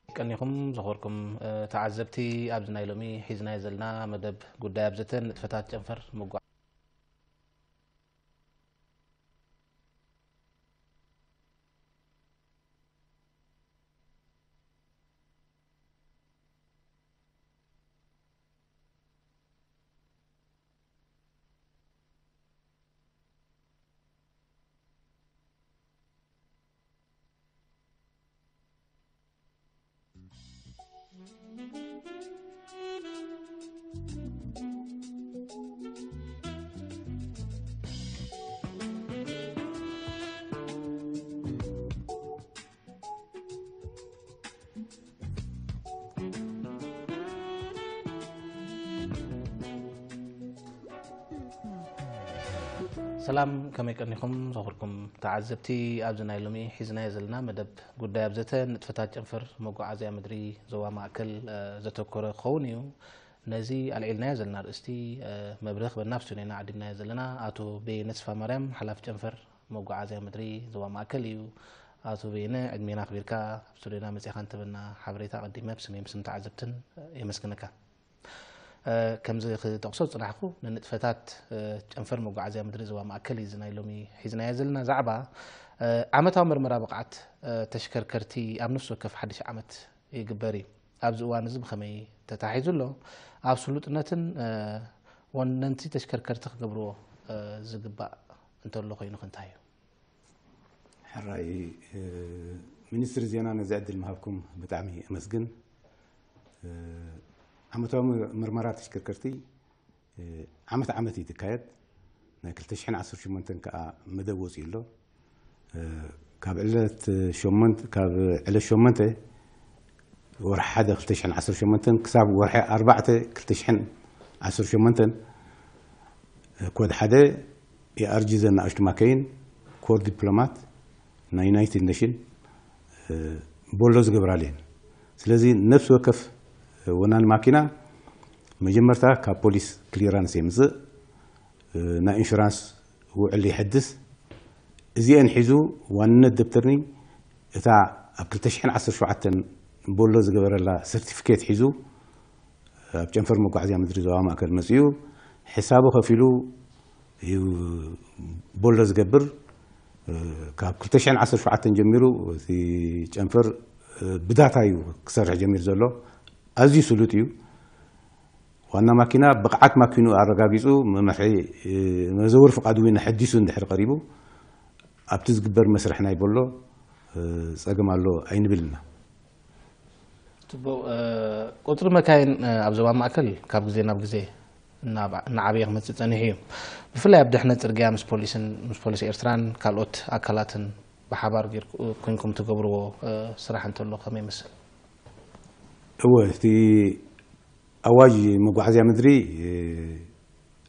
ቀኒኹም ዘኸርኩም ተዓዘብቲ፣ ኣብዚ ናይ ሎሚ ሒዝናዮ ዘለና መደብ ጉዳይ ኣብ ዘተን ንጥፈታት ጨንፈር ምጓ ሰላም፣ ከመይ ቀኒኹም ዘኽርኩም ተዓዘብቲ? ኣብዚ ናይ ሎሚ ሒዝናዮ ዘለና መደብ ጉዳይ ኣብ ዘተ ንጥፈታት ጨንፈር መጓዓዝያ ምድሪ ዞባ ማእከል ዘተኮረ ክኸውን እዩ። ነዚ ኣልዒልናዮ ዘለና ኣርእስቲ መብርህ ክበና ኣብ ስቱዲዮና ዓዲምናዮ ዘለና ኣቶ በየነ ተስፋማርያም ሓላፊ ጨንፈር መጓዓዝያ ምድሪ ዞባ ማእከል እዩ። ኣቶ በየነ፣ ዕድሜና ኣኽቢርካ ኣብ ስቱዲዮና መጺኻ እንትበና ሓበሬታ ኣቐዲመ ብስመይ ብስም ተዓዘብትን የመስግነካ። ከምዚ ክጠቕሶ ዝጽናሕኩ፣ ንንጥፈታት ጨንፈር መጓዓዝያ ምድሪ ዞባ ማእከል እዩ እዚ ናይ ሎሚ ሒዝናዮ ዘለና ዛዕባ። ዓመታዊ መርመራ ብቕዓት ተሽከርከርቲ ኣብ ነፍሲ ወከፍ ሓድሽ ዓመት ይግበር እዩ። ኣብዚ እዋን እዚ ብኸመይ ተታሒዙ ኣሎ? ኣብ ስሉጥነትን ወነንቲ ተሽከርከርቲ ክገብርዎ ዝግባእ እንተሎ ኮይኑ ከ እንታይ እዩ? ሕራይ፣ ሚኒስትሪ ዜና ነዚ ዕድል ምሃብኩም ብጣዕሚ እመስግን። ዓመታዊ ምርመራ ተሽከርከርቲ ዓመት ዓመት እዩ ትካየድ። ናይ ክልተ ሽሕን ዓሰርተ ሸሞንተን ከዓ መደብ ወፂኡ ኣሎ። ካብ ዕለት ሸሞንተ ካብ ዕለት ሸሞንተ ወርሒ ሓደ ክልተ ሽሕን ዓሰርተ ሸሞንተን ክሳብ ወርሒ ኣርባዕተ ክልተ ሽሕን ዓሰርተ ሸሞንተን ኮድ ሓደ ኤኣርጂ ዘናእሽቱ ማከይን ኮር ዲፕሎማት ናይ ዩናይትድ ኔሽን ቦሎ ዝገብራሉ እየን። ስለዚ ነፍሲ ወከፍ ወናኒ ማኪና መጀመርታ ካብ ፖሊስ ክሊራንስ የምፅእ፣ ናይ ኢንሹራንስ ውዕል ይሕድስ። እዚአን ሒዙ ዋንነት ደብተርኒ እታ ኣብ ክልተ ሽሕን ዓሰርተ ሸውዓተን ቦሎ ዝገበረላ ሰርቲፊኬት ሒዙ ኣብ ጨንፈር መጓዓዝያ ምድሪ ዞባ ማእከል መፂኡ ሕሳቡ ከፊሉ እዩ ቦሎ ዝገብር። ካብ ክልተ ሽሕን ዓሰርተ ሸውዓተን ጀሚሩ እቲ ጨንፈር ብዳታ እዩ ክሰርሕ ጀሚሩ ዘሎ። ኣዝዩ ስሉጥ እዩ። ዋና ማኪና ብቕዓት ማኪኑ ኣረጋጊፁ መምርሒ መዘውር ፍቓዱ እውን ኣሐዲሱ እንድሕር ቀሪቡ ኣብቲ ዝግበር መስርሕ ናይ ቦሎ ፀገም ኣሎ ኣይንብልና። ፅቡቕ። ቁፅሪ መካይን ኣብ ዞባ ማእከል ካብ ግዜ ናብ ግዜ እናዓበየ ክመፅእ ፀኒሑ እዩ። ብፍላይ ኣብ ድሕነት ፅርግያ ምስ ፖሊስን ምስ ፖሊስ ኤርትራን ካልኦት ኣካላትን ብሓባር ኮይንኩም ትገብርዎ ስራሕ እንተሎ ከመይ ይመስል? እወ፣ እቲ ኣዋጅ መጓዓዝያ ምድሪ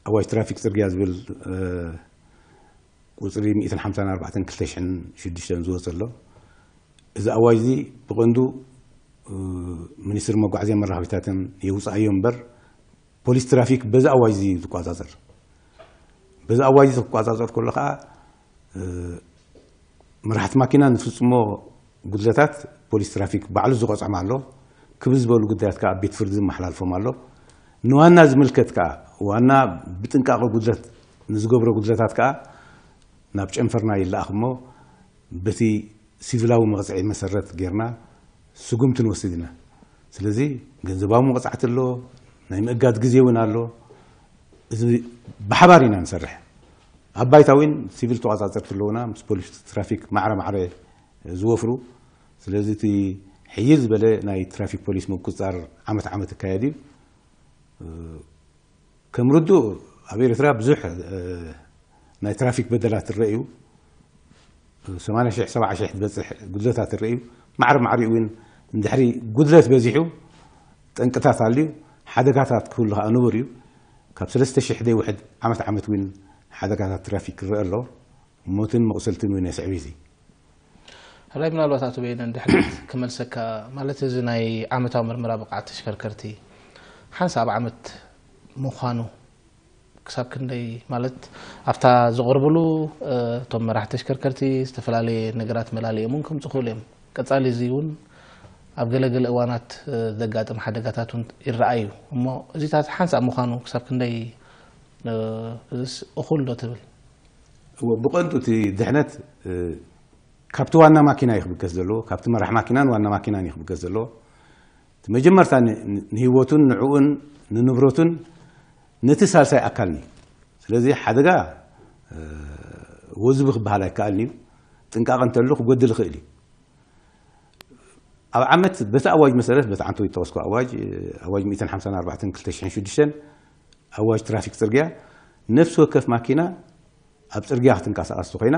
ኣዋጅ ትራፊክ ፅርግያ ዝብል ቁፅሪ ሚእትን ሓምሳን ኣርባዕተን ክልተ ሽሕን ሽዱሽተን ዝወፀ ኣሎ። እዚ ኣዋጅ እዚ ብቐንዱ ሚኒስትሪ መጓዓዝያ መራኸቢታትን የውፅኣዮ እምበር ፖሊስ ትራፊክ በዚ ኣዋጅ እዚ እዩ ዝቆፃፀር። በዚ ኣዋጅ እዚ ክቆፃፀር ከሎ ከዓ መራሕቲ ማኪና ንፍፅሞ ጉድለታት ፖሊስ ትራፊክ ባዕሉ ዝቆፅዖም ኣሎ። ክብዝ ዝበሉ ጉዳያት ከዓ ኣብ ቤት ፍርዲ ዝመሓላልፎም ኣሎ። ንዋና ዝምልከት ከዓ ዋና ብጥንቃቐ ጉድለት ንዝገብሮ ጉድለታት ከዓ ናብ ጨንፈርና ይለኣኽ እሞ በቲ ሲቪላዊ መቕፅዒ መሰረት ጌርና ስጉምቲ ንወስድ ኢና። ስለዚ ገንዘባዊ መቕፃዕቲ ኣሎ፣ ናይ ምእጋድ ግዜ እውን ኣሎ። እዚ ብሓባር ኢና ንሰርሕ። ኣብ ባይታ እውን ሲቪል ተቋፃፀርቲ ኣለውና ምስ ፖሊስ ትራፊክ ማዕረ ማዕረ ዝወፍሩ። ስለዚ እቲ ሕይል ዝበለ ናይ ትራፊክ ፖሊስ ምቁፅፃር ዓመት ዓመት ይካየድ እዩ። ከም ርዱእ ኣብ ኤርትራ ብዙሕ ናይ ትራፊክ በደላት ትረአ እዩ። ሰማንያ ሽሕ ሰብዓ ሽሕ ዝበፅሕ ጉድለታት ትረአ እዩ። ማዕረ ማዕሪኡ እውን እንድሕሪ ጉድለት በዚሑ ጠንቅታት ኣልዩ ሓደጋታት ክህሉ ከዓ ንቡር እዩ። ካብ ሰለስተ ሽሕ ደይ ውሕድ ዓመት ዓመት እውን ሓደጋታት ትራፊክ ክረአ ኣሎ። ሞትን መቑሰልትን እውን የስዕብ እዚ። ሕራይ ምናልባት ኣቶ በየነ ንድሕሪት ክመልሰካ ማለት እዚ ናይ ዓመታዊ ምርመራ ብቕዓት ተሽከርከርቲ ሓንሳብ ዓመት ምዃኑ ክሳብ ክንደይ ማለት ኣብታ ዝቕርብሉ እቶም መራሕቲ ተሽከርከርቲ ዝተፈላለየ ነገራት መላሊኦም እውን ከምፁ ክእሉ እዮም። ቀጻሊ እዚ እውን ኣብ ገለገለ እዋናት ዘጋጥም ሓደጋታት እውን ይረኣዩ። እሞ እዚታት ሓንሳእ ምዃኑ ክሳብ ክንደይ እዚስ እኹል ዶ ትብል? ብቐንዱ እቲ ድሕነት ካብቲ ዋና ማኪና እዩ ክብገስ ዘለዎ። ካብቲ መራሕ ማኪናን ዋና ማኪናን እዩ ክብገስ ዘለዎ። እቲ መጀመርታ ንህይወቱን ንዕኡን ንንብረቱን ነቲ ሳልሳይ ኣካልን እዩ። ስለዚ ሓደጋ ወዝቢ ክበሃል ኣይከኣልን እዩ። ጥንቃቐ እንተሉ ክጎድል ይኽእል እዩ። ኣብ ዓመት በቲ ኣዋጅ መሰረት፣ በቲ ዓንቶ ይጠቀስኩ ኣዋጅ ኣዋጅ ሚእትን ሓምሳን ኣርባዕተን ክልተ ሽሕን ሽዱሽተን ኣዋጅ ትራፊክ ጽርግያ፣ ነፍሲ ወከፍ ማኪና ኣብ ጽርግያ ክትንቀሳቀስ ተኮይና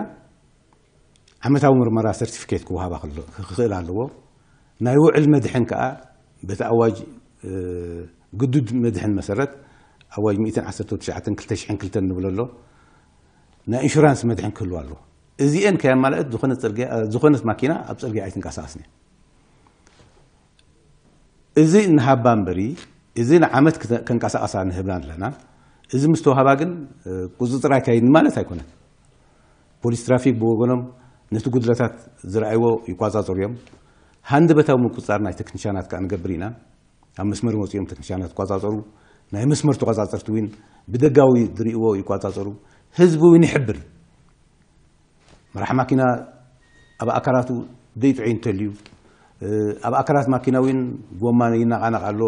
ዓመታዊ ምርመራ ሰርቲፊኬት ክወሃባ ክኽእል ኣለዎ። ናይ ውዕል መድሕን ከዓ በቲ ኣዋጅ ግዱድ መድሕን መሰረት ኣዋጅ ሚእትን ዓሰርተ ትሽዓተን ክልተ ሽሕን ክልተን ንብሎ ኣሎ፣ ናይ ኢንሹራንስ መድሕን ክህልዋ ኣለዎ። እዚአን ከያማልአት ዝኾነት ማኪና ኣብ ፅርግያ ኣይትንቀሳቀስን እያ። እዚ ንሃባ እምበሪ፣ እዚ ንዓመት ከንቀሳቀሳ ንህብና ኣለና። እዚ ምስ ተዋሃባ ግን ቁፅፅር ኣይካይድን ማለት ኣይኮነን። ፖሊስ ትራፊክ ብወገኖም ነቲ ጉድለታት ዝረኣይዎ ይቋፃፀሩ እዮም። ሃንደበታዊ ምቁፅፃር ናይ ቴክኒሻናት ከዓ ንገብር ኢና። ኣብ መስመር መፂኦም ቴክኒሻናት ይቋፃፀሩ። ናይ መስመር ተቋፃፀርቲ እውን ብደጋዊ ዝርእይዎ ይቋፃፀሩ። ህዝቢ እውን ይሕብር እዩ። መራሕ ማኪና ኣብ ኣካላቱ ደይ ጥዑይ እንተልዩ፣ ኣብ ኣካላት ማኪና እውን ጎማ ይነቓነቕ ኣሎ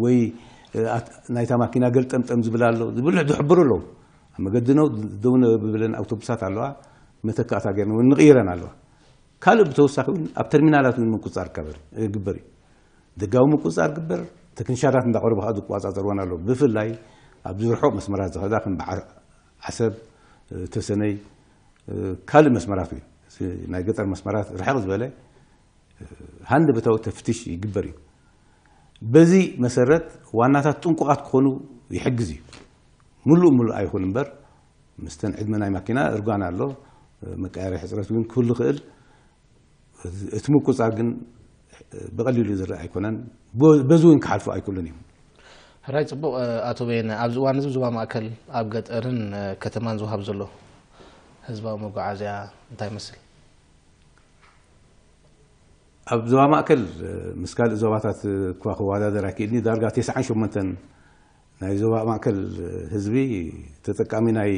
ወይ ናይታ ማኪና ገልጠምጠም ዝብል ኣሎ ዝብል ዝሕብሩ ኣለዉ። ኣብ መገዲ ነው ደው ብለን ኣውቶቡሳት ኣለዋ፣ መተካእታ ገይርና እውን ንቕይረን ኣለዋ። ካልእ ብተወሳኺ እውን ኣብ ተርሚናላት እውን ምቁፅፃር ይግበር እዩ። ደጋዊ ምቁፅፃር ግበር፣ ቴክኒሻናት እንዳቐረቡ ከዓ ዝቋፃፀርወን ኣለዉ። ብፍላይ ኣብዚ ርሑቕ መስመራት ዝኸዳ ከም በዓ ዓሰብ፣ ተሰነይ፣ ካልእ መስመራት እውን ናይ ገጠር መስመራት ርሕቕ ዝበለ ሃንደበታዊ ተፍትሽ ይግበር እዩ። በዚ መሰረት ዋናታት ጥንቁቓት ክኾኑ ይሕግዝ እዩ። ሙሉእ ሙሉእ ኣይኹን እምበር ምስተን ዕድመ ናይ ማኪና እርጋን ኣሎ፣ መቀያሪ ሕፅረት እውን ክህሉ ይኽእል። እቲ ምቁፃር ግን ብቐሊሉ ዝረአ ኣይኮነን። በዚ እውን ክሓልፉ ኣይክእሉን እዮም። ሕራይ ፅቡቕ። ኣቶ በየነ፣ ኣብዚ እዋን እዚ ዞባ ማእከል ኣብ ገጠርን ከተማን ዝወሃብ ዘሎ ህዝባዊ መጓዓዝያ እንታይ ይመስል? ኣብ ዞባ ማእከል ምስ ካልእ ዞባታት እኳ ክወዳደር ኣይክእልን እዩ። ዳርጋ ተስዓን ሸሞንተን ናይ ዞባ ማእከል ህዝቢ ተጠቃሚ ናይ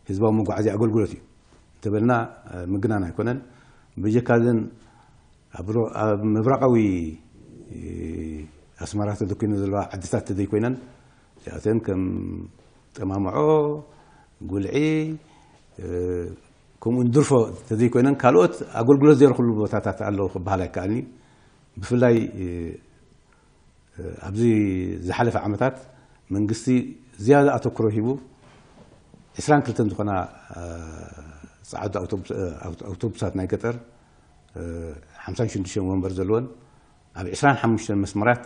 ህዝባዊ መጓዓዝያ ኣገልግሎት እዩ እንተበልና ምግናን ኣይኮነን። ብጀካ ዘን ኣብ ምብራቃዊ ኣስመራ ተደኪኑ ዘለዋ ዓድታት ተዘይኮይነን፣ እዚኣተን ከም ጠማምዖ፣ ጉልዒ፣ ከምኡ ድርፎ ተዘይኮይነን ካልኦት ኣገልግሎት ዘይረኽብሉ ቦታታት ኣለዉ ክበሃል ኣይከኣልን እዩ። ብፍላይ ኣብዚ ዝሓለፈ ዓመታት መንግስቲ ዝያዳ ኣተኩሮ ሂቡ ዕስራን ክልተን ዝኾና ፃዓዱ ኣውቶቡሳት ናይ ገጠር ሓምሳን ሽዱሽተን ወንበር ዘለወን ኣብ ዕስራን ሓሙሽተን መስመራት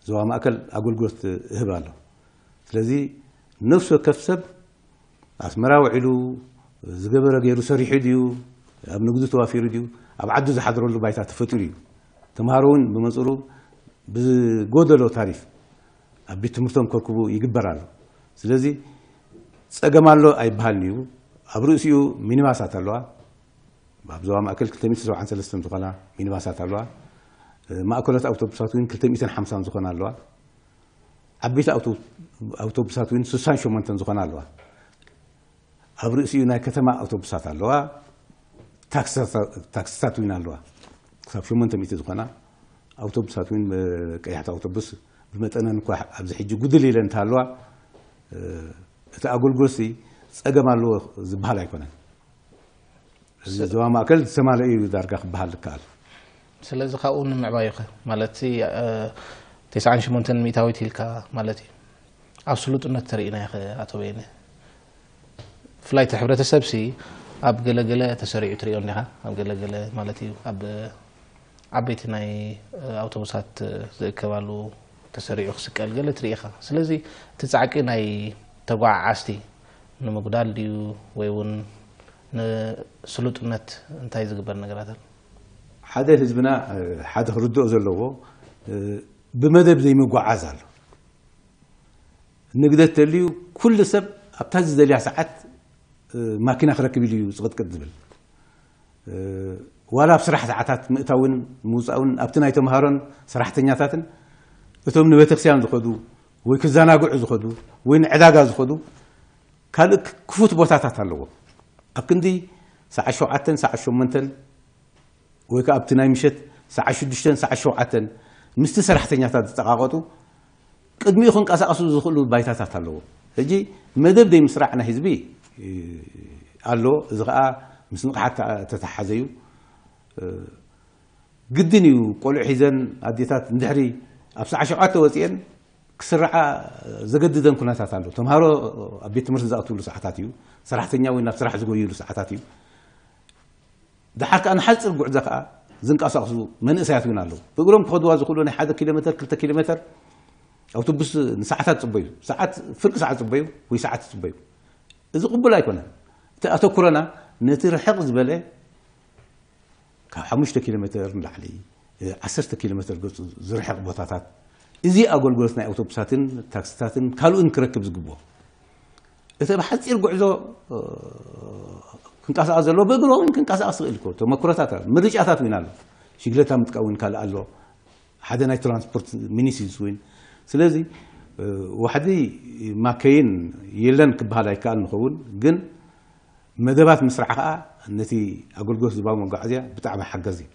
ዞባ ማእከል ኣገልግሎት ይህብ ኣሎ። ስለዚ ነፍሲ ወከፍ ሰብ ኣስመራ ውዒሉ ዝገበረ ገይሩ ሰሪሑ ድዩ ኣብ ንግዱ ተዋፊሩ ድዩ ኣብ ዓዱ ዝሓድረሉ ባይታ ተፈጢሩ እዩ። ተምሃሮ እውን ብመፅሩ ብዝጎደሎ ታሪፍ ኣብ ቤት ትምህርቶም ከርክቡ ይግበር ኣሎ። ስለዚ ፀገም ኣሎ ኣይበሃልን እዩ። ኣብ ርእሲኡ ሚኒባሳት ኣለዋ። ኣብ ዞባ ማእከል ክልተ ሚእትን ሰብዓን ሰለስተን ዝኾና ሚኒባሳት ኣለዋ። ማእከሎት ኣውቶቡሳት እውን ክልተ ሚእትን ሓምሳን ዝኾና ኣለዋ። ዓበይቲ ኣውቶቡሳት እውን ስሳን ሸሞንተን ዝኾና ኣለዋ። ኣብ ርእሲኡ ናይ ከተማ ኣውቶቡሳት ኣለዋ፣ ታክስታት እውን ኣለዋ። ክሳብ ሸሞንተ ሚእቲ ዝኾና ኣውቶቡሳት እውን ቀያሕቲ ኣውቶቡስ ብመጠነን እኳ ኣብዚ ሕጂ ጉድል ኢለን እንተሃለዋ እቲ ኣገልግሎት ፀገም ኣለዎ ዝበሃል ኣይኮነን። እዚ ዞባ ማእከል ዝተማልአ እዩ ዳርጋ ክበሃል ይከኣል። ስለዚ ካብኡ ንምዕባዩኸ ማለት ተስዓን ሽሞንተን ሚእታዊት ኢልካ ማለት እዩ። ኣብ ስሉጥነት ተርእናዮ ኸ ኣቶ በየነ? ብፍላይ እቲ ሕብረተሰብ ሲ ኣብ ገለገለ ተሰሪዑ ትሪኦ እንዲኻ? ኣብ ገለገለ ማለት እዩ ኣብ ዓበይቲ ናይ ኣውቶቡሳት ዝእከባሉ ተሰሪዑ ክስቀል ገለ ትርኢ ኢኻ። ስለዚ እቲ ጻዕቂ ናይ ተጓዓዓዝቲ ንምጉዳል ድዩ ወይ እውን ንስሉጥነት እንታይ ዝግበር ነገራት ኣሎ? ሓደ ህዝብና ሓደ ክርድኦ ዘለዎ ብመደብ ዘይምጓዓዝ ኣሎ። ንግደት ተልዩ ኩሉ ሰብ ኣብታ ዝደልያ ሰዓት ማኪና ክረክብ ኢሉ እዩ ዝቕጥቅጥ ዝብል። ዋላ ኣብ ስራሕ ሰዓታት ምእታውን ምውፃውን ኣብቲ ናይ ተምሃሮን ሰራሕተኛታትን እቶም ንቤተክርስትያን ዝኸዱ ወይ ክዘናግዑ ዝኸዱ ወይ ንዕዳጋ ዝኸዱ ካልእ ክፉት ቦታታት ኣለዎ። ኣብ ክንዲ ሰዓ ሸውዓተን ሰዓ ሸሞንተን ወይ ከዓ ኣብቲ ናይ ምሸት ሰዓ ሽዱሽተን ሰዓ ሸውዓተን ምስቲ ሰራሕተኛታት ዝጠቓቐጡ ቅድሚኡ ክንቀሳቐሱ ዝኽእሉ ባይታታት ኣለዎ። ሕጂ መደብ ደይ ምስራዕ ናይ ህዝቢ ኣሎ። እዚ ከዓ ምስ ንቕሓት ተተሓዘ እዩ። ግድን እዩ። ቆልዑ ሒዘን ኣዴታት እንድሕሪ ኣብ ሰዓ ሸውዓተ ወፂኤን ክስርዓ ዘገድደን ኩነታት ኣሎ። ተምሃሮ ኣብ ቤት ትምህርቲ ዝኣትውሉ ሰዓታት እዩ። ሰራሕተኛ እውን ናብ ስራሕ ዝጎይሉ ሰዓታት እዩ። ድሓር ከዓ ንሓፂር ጉዕዞ ከዓ ዝንቀሳቐሱ መንእሰያት እውን ኣለዉ። ብእግሮም ክኸድዋ ዝኽእሉ ናይ ሓደ ኪሎ ሜተር ክልተ ኪሎ ሜተር ኣውቶቡስ ንሰዓታት ፅበዩ፣ ሰዓት ፍርቂ ሰዓት ፅበዩ ወይ ሰዓት ፅበዩ። እዚ ቅቡል ኣይኮነን። እቲ ኣተኩሮና ነቲ ርሕቕ ዝበለ ካብ ሓሙሽተ ኪሎ ሜተር ንላዕሊ ዓሰርተ ኪሎ ሜተር ገፁ ዝርሕቕ ቦታታት እዚ ኣገልግሎት ናይ ኣውቶቡሳትን ታክሲታትን ካልኡን ክረክብ ዝግብኦ እቲ ብሓፂር ጉዕዞ ክንቀሳቐስ ዘለዎ ብእግሮ እውን ክንቀሳቐስ ትኽእል እኮ ተመክሮታት ኣሎ፣ ምርጫታት እውን ኣሎ። ሽግለታ ምጥቃም እውን ካልእ ኣሎ። ሓደ ናይ ትራንስፖርት ሚኒስ እዩ ዝስዊን። ስለዚ ዋሕዲ ማከይን የለን ክበሃል ኣይከኣል ንኸውን፣ ግን መደባት ምስራሕ ከዓ ነቲ ኣገልግሎት ዝባዊ መጓዓዝያ ብጣዕሚ ሓገዝ እዩ።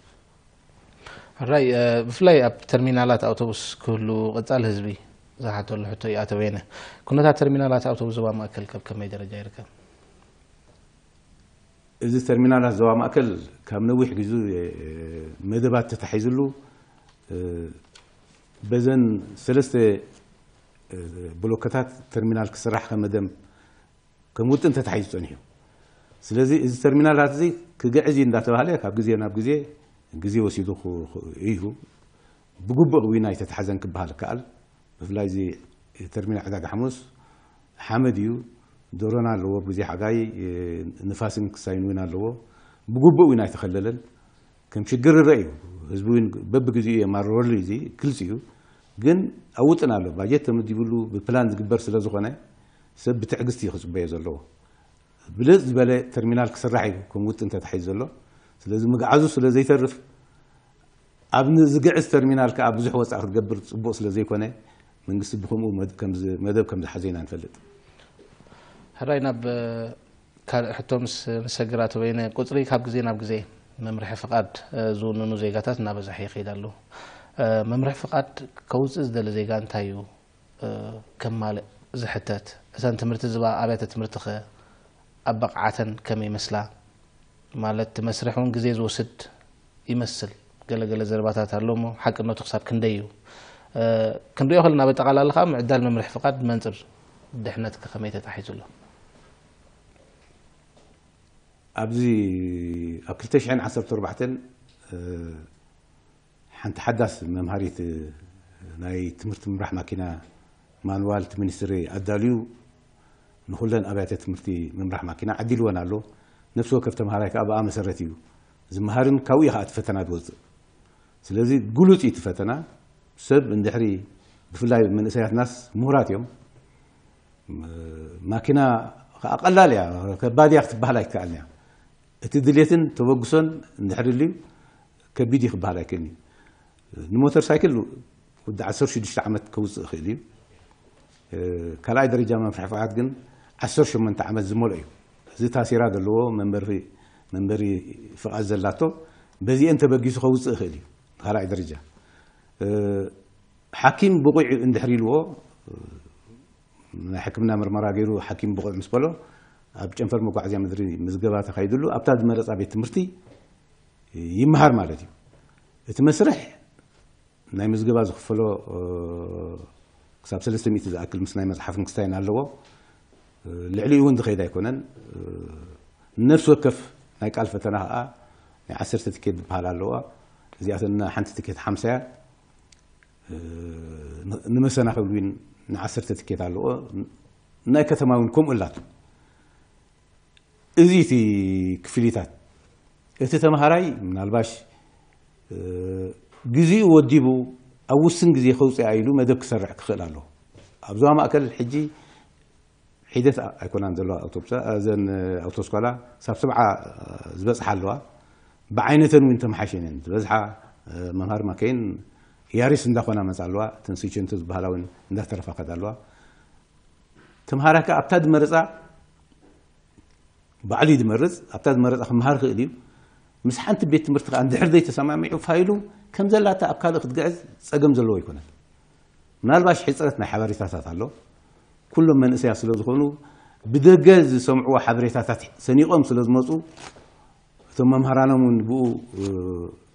ሕራይ፣ ብፍላይ ኣብ ተርሚናላት ኣውቶቡስ ክህሉ ቀጻሊ ህዝቢ ዝሓተሉ ሕቶ እዩ። ኣቶ በየነ፣ ኩነታት ተርሚናላት ኣውቶቡስ ዞባ ማእከል ካብ ከመይ ደረጃ ይርከብ? እዚ ተርሚናላት ዞባ ማእከል ካብ ነዊሕ ግዜ መደባት ተታሒዝሉ፣ በዘን ሰለስተ ብሎከታት ተርሚናል ክስራሕ ከም መደብ ከም ውጥን ተታሒዙ ጸኒሑ። ስለዚ እዚ ተርሚናላት እዚ ክግዕዝ እዩ እንዳተባህለ ካብ ግዜ ናብ ግዜ ግዜ ወሲዱ እዩ። ብግቡእ እውን ኣይተታሕዘን ክበሃል ይከኣል። ብፍላይ እዚ ተርሚናል ዕዳጋ ሓሙስ ሓመድ እዩ። ደሮና ኣለዎ፣ ብግዜ ሓጋይ ንፋስን ክሳይን እውን ኣለዎ። ብግቡእ እውን ኣይተኸለለን። ከም ሽግር ይረአ እዩ። ህዝቢ እውን በብግዜኡ የማርረሉ እዩ፣ እዚ ግልፂ እዩ። ግን ኣብ ውጥን ኣሎ። ባጀት ተመዲብሉ ብፕላን ዝግበር ስለ ዝኾነ ሰብ ብትዕግስቲ እዩ ክፅበዮ ዘለዎ። ብልፅ ዝበለ ተርሚናል ክስራሕ እዩ ከም ውጥን ተታሒዙ ዘሎ። ስለዚ ምግዓዙ ስለ ዘይተርፍ ኣብ ዝግዕዝ ተርሚናል ከዓ ብዙሕ ወፃኢ ክትገብር ፅቡቕ ስለ ዘይኮነ መንግስቲ ብከምኡ መደብ ከም ዝሓዘ ኢና ንፈልጥ። ሕራይ ናብ ካልእ ሕቶ ምስ ንሰግር ኣቶ በይነ፣ ቁጽሪ ካብ ግዜ ናብ ግዜ መምርሒ ፍቓድ ዝውንኑ ዜጋታት እናበዝሐ ይኸይድ ኣሎ። መምርሒ ፍቓድ ከውጽእ ዝደሊ ዜጋ እንታይ እዩ ከማልእ ዝሕተት? እተን ትምህርቲ ዝባ ኣብያተ ትምህርቲኸ ኣበቕዓተን ከመይ ይመስላ? ማለት እቲ መስርሕ እውን ግዜ ዝወስድ ይመስል። ገለገለ ዘረባታት ኣሎ እሞ ሓቅነቱ ክሳብ ክንደይ እዩ? ክንሪኦ ከለና በጠቓላላ ከዓ ምዕዳል መምርሒ ፍቓድ መንፅር ድሕነት ከመይ ተታሒዙ ኣሎ? ኣብዚ ኣብ ክልተ ሽሕን ዓሰርተ ኣርባዕተን ሓንቲ ሓዳስ መምሃሪት ናይ ትምህርቲ ምምራሕ ማኪና ማንዋል እቲ ሚኒስትሪ ኣዳልዩ ንኹለን ኣብያተ ትምህርቲ ምምራሕ ማኪና ዓዲልወን ኣሎ። ነፍሲ ወከፍ ተምሃራይ ከዓ ብኣ መሰረት እዩ ዝመሃርን ካብኡ እዩ ከዓ እቲ ፈተና ዝወፅእ። ስለዚ ግሉፅ እዩ እቲ ፈተና። ሰብ እንድሕሪ ብፍላይ መንእሰያትናስ ምሁራት እዮም። ማኪና ከዓ ቀላል እያ፣ ከባድ እያ ክትበሃል ኣይትከኣልን እያ። እቲ ድሌትን ተበግሶን እንድሕሪ ልዩ ከቢድ እዩ ክበሃል ኣይክእልን እዩ። ንሞተር ሳይክል ወዲ ዓሰርተ ሽዱሽተ ዓመት ከውፅእ ይኽእል እዩ። ካልኣይ ደረጃ መምርሒ ፍቓድ ግን ዓሰርተ ሸሞንተ ዓመት ዝመልኦ እዩ። እዚ ታሲራ ዘለዎ መንበሪ ፍቓድ ዘላቶ በዚአን ተበጊሱ ከውፅእ ይኽእል እዩ። ካልኣይ ደረጃ ሓኪም ብቑዕ እንድሕር ኢልዎ ናይ ሕክምና ምርመራ ገይሩ ሓኪም ብቑዕ ምስ በሎ ኣብ ጨንፈር መጓዓዝያ ምድሪ ምዝገባ ተኻይድሉ ኣብታ ዝመረፃ ቤት ትምህርቲ ይመሃር ማለት እዩ። እቲ መስርሕ ናይ ምዝገባ ዝኽፈሎ ክሳብ ሰለስተ ሚእቲ ዝኣክል ምስ ናይ መፅሓፍን ክስታይን ኣለዎ። ልዕሊኡ እውን ዝኸይድ ኣይኮነን። ነፍሲ ወከፍ ናይ ቃል ፈተና ከዓ ናይ ዓሰርተ ትኬት ዝበሃል ኣለዋ። እዚኣተን ሓንቲ ትኬት ሓምሳ እያ። ንመሰናኽል እውን ንዓሰርተ ትኬት ኣለዎ። ናይ ከተማ እውን ከምኡ ኣላቶ። እዚ እቲ ክፍሊታት እቲ ተምሃራይ ምናልባሽ ግዜኡ ወዲቡ ኣብ ውስን ግዜ ከውፅኣ ኢሉ መደብ ክሰርዕ ክኽእል ኣለዎ። ኣብ ዞባ ማእከል ሕጂ ሒደት ኣይኮናን ዘለዋ ኣውቶቡሳ እዘን ኣውቶስኳላ ሳብ ሰብዓ ዝበፅሓ ኣለዋ። ብዓይነተን እውን ተመሓሸን እየን ዝበዝሓ። መምሃር ማከይን ያሪስ እንዳኾና መፃ ኣለዋ። እተን ስዊቸንቶ ዝበሃላ እውን እንዳተረፋ ከዳ ኣለዋ። ተምሃራ ከዓ ኣብታ ዝመረፃ ባዕሉ እዩ ዝመርፅ። ኣብታ ዝመረፃ ክመሃር ክእል እዩ። ምስ ሓንቲ ቤት ትምህርቲ ከዓ እንድሕር ዘይተሰማሚዑ ፋይሉ ከም ዘላታ ኣብ ካልእ ክትግዕዝ ፀገም ዘለዎ ኣይኮነን። ምናልባሽ ሕፅረት ናይ ሓበሬታታት ኣሎ። ኩሎም መንእሰያት ስለ ዝኾኑ ብደገ ዝሰምዕዎ ሓበሬታታት ሰኒቖም ስለ ዝመፁ እቶም መምሃራኖም እውን ብኡ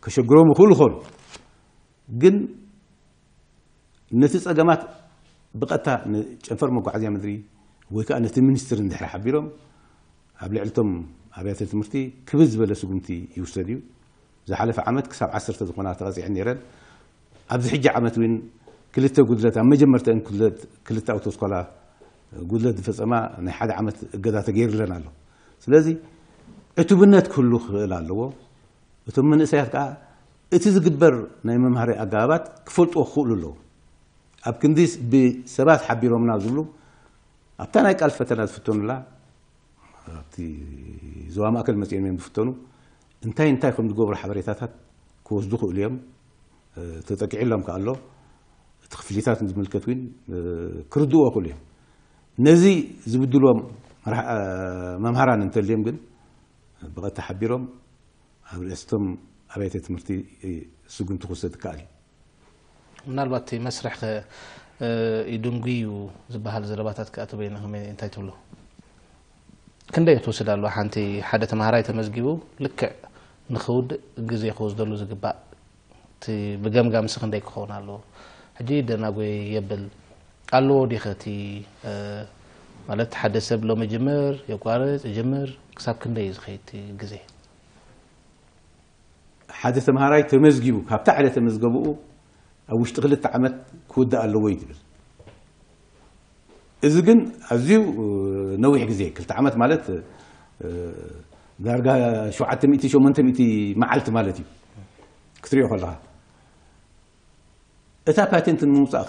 ከሸግሮም ይኽእሉ ይኾኑ። ግን ነቲ ፀገማት ብቐጥታ ንጨንፈር መጓዓዝያ ምድሪ ወይ ከዓ ነቲ ሚኒስትሪ እንድሕር ሓቢሮም ኣብ ልዕልቶም ኣብያተ ትምህርቲ ክብዝ ዝበለ ስጉምቲ ይውሰድ እዩ። ዝሓለፈ ዓመት ክሳብ ዓሰርተ ዝኾና ተቐፂዐን ነይረን። ኣብዚ ሕጂ ዓመት እውን ክልተ ጉድለት ኣብ መጀመርተን ክልተ ኣውቶስኮላ ጉድለት ዝፈፀማ ናይ ሓደ ዓመት እገዳ ተገይርለን ኣሎ። ስለዚ ዕቱብነት ክህሉ ክኽእል ኣለዎ። እቶም መንእሰያት ከዓ እቲ ዝግበር ናይ መምሃሪ ኣገባባት ክፈልጥዎ ክኽእሉ ኣለዎ። ኣብ ክንዲ ብሰባት ሓቢሮምና ዝብሉ ኣብታ ናይ ቃል ፈተና ዝፍተኑላ ኣብቲ ዞባ ማእከል መፂኦም እዮም ዝፍተኑ። እንታይ እንታይ ከም ዝገብሩ ሓበሬታታት ክወስዱ ክእሉ እዮም። ተጠቂዕሎም ከኣሎ እቲ ክፍሊታት ዝምልከት እውን ክርድእዎ ክእሉ እዮም። ነዚ ዝብድልዎም መምሃራን እንተልዮም ግን ብቐጥታ ሓቢሮም ኣብ ርእስቶም ኣብያተ ትምህርቲ ስጉምቲ ክውሰድ ይከኣል እዩ። ምናልባት እቲ መስርሕ ከ ይድንጉ እዩ ዝበሃል ዘረባታት ከኣተበይና ከመይ እንታይ ትብሉ? ክንደይ ትወስድ ኣለዋ ሓንቲ ሓደ ተምሃራይ ተመዝጊቡ ልክዕ ንኽውድእ ግዜ ክወስደሉ ዝግባእ እቲ ብገምጋምሲ ክንደይ ክኸውን ኣለዎ? ሕጂ ደናጎይ የብል ኣለዎ ዲኸ እቲ ማለት ሓደ ሰብ ሎሚ ጅምር የቋርፅ ይጅምር ክሳብ ክንደይ እዩ ዝኸይድ እቲ ግዜ? ሓደ ተምሃራይ ተመዝጊቡ ካብታ ዕለተ መዝገበኡ ኣብ ውሽጢ ክልተ ዓመት ክውዳእ ኣለዎ እዩ ትብል። እዚ ግን ኣዝዩ ነዊሕ ግዜ ክልተ ዓመት ማለት ዳርጋ ሸውዓተ ሚእቲ ሸሞንተ ሚእቲ መዓልቲ ማለት እዩ ክትሪኦ ከለኻ እታ ፓቴንት ንምውፃእ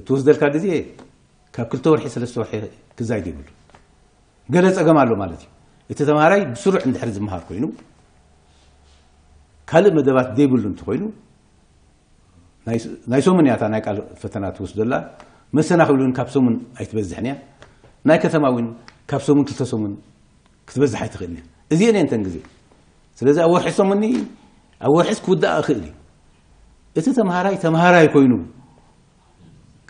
ትወስደልካ ግዜ ካብ ክልተ ወርሒ ሰለስተ ወርሒ ክዛይድ ይብሉ። ገለ ፀገም ኣሎ ማለት እዩ። እቲ ተምሃራይ ብስሩዕ እንድሕር ዝምሃር ኮይኑ ካልእ መደባት ዘይብሉ እንተኮይኑ ናይ ሰሙን እያታ ናይ ቃል ፈተና ትወስደላ። መሰናክል እውን ካብ ሰሙን ኣይትበዝሕን እያ። ናይ ከተማ እውን ካብ ሰሙን ክልተ ሰሙን ክትበዝሕ ኣይትኽእልን እያ። እዚአን እየን ተን ግዜ። ስለዚ ኣብ ወርሒ ሰሙን ኣብ ወርሒስ ክውዳእ ይኽእል እዩ። እቲ ተምሃራይ ተምሃራይ ኮይኑ